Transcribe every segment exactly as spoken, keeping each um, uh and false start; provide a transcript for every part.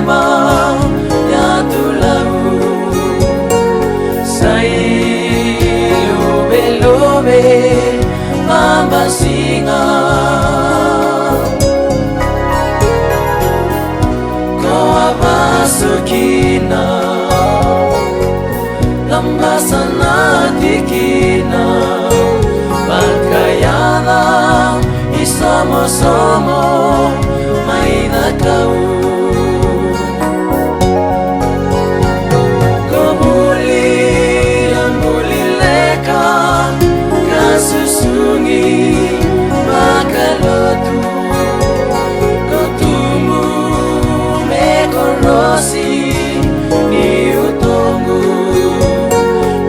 ma yatulau. Sa ilovelove babasiga. Ko a vasu kina, labasa na tikina, vakayaca isomosomo mai na kau. Ko vuli a buli leka ka susugi vakalotu. Ko tubu me korosi ni utoqu.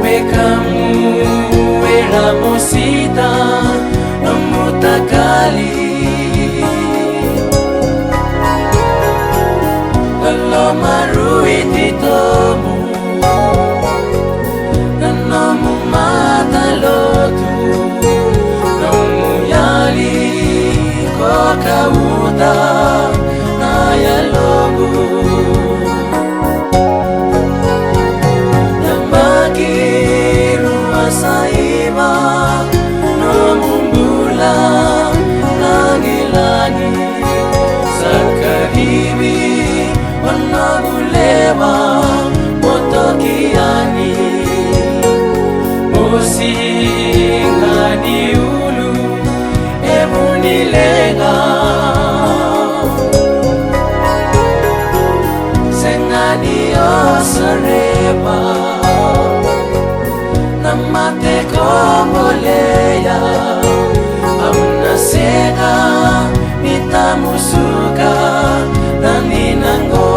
Wekamu era mosita nomu takali. Lolomaru i titobu na nomu matalotu. Nomu yali ko kauta na yaloqu. Yabaki rua sa iva nomu bula lagilagi. Sa kacivi o noqu lewa mo toki yani. Mo siga ni ulu e vu ni leqa. Sega ni o soreva na mate ko volea. Au na sega ni tamusuka na dina qo.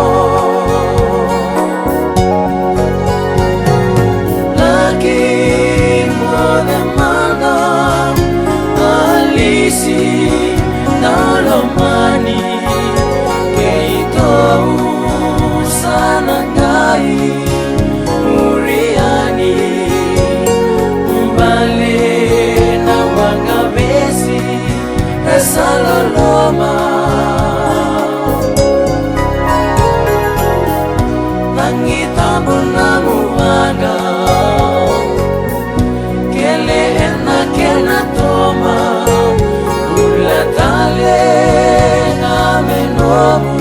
Laki moce mada, Alisi na lomani. Keitou sa na qai muri yani. Vale na waqa vesi e sa loloma. Lagi tabu na muaqa, kele ena kena toma. Bula tale ga me nomu